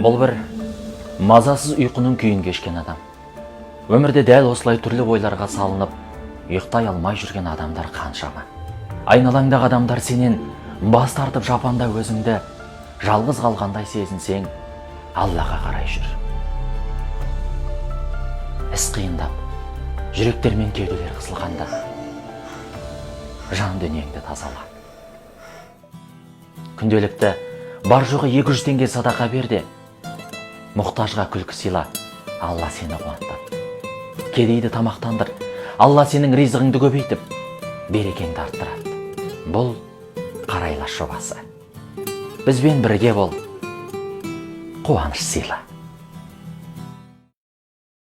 Бұл бір мазасыз ұйқының күйін кешкен адам. Өмірде дәл осылай түрлі ойларға салынып, ұйықтай алмай жүрген адамдар қаншама. Айналаңдағы адамдар сенен бас тартып, жапанда өзіңді жалғыз қалғандай сезінсең, Аллаға қарай жүр. Іс қиындап, жүректер мен кеуделер қысылғанда, жан дүниеңді тазала. Күнделікті бар жоғы 200 теңге садақа бер де, мұқтажға күлкі сыйла, Алла сені қуантады. Кедейді тамақтандыр, Алла сенің ризығыңды көбейтіп, берекеңді арттырады. Бұл Қарайлас жобасы. Бізбен бірге бол, қуаныш сыйла.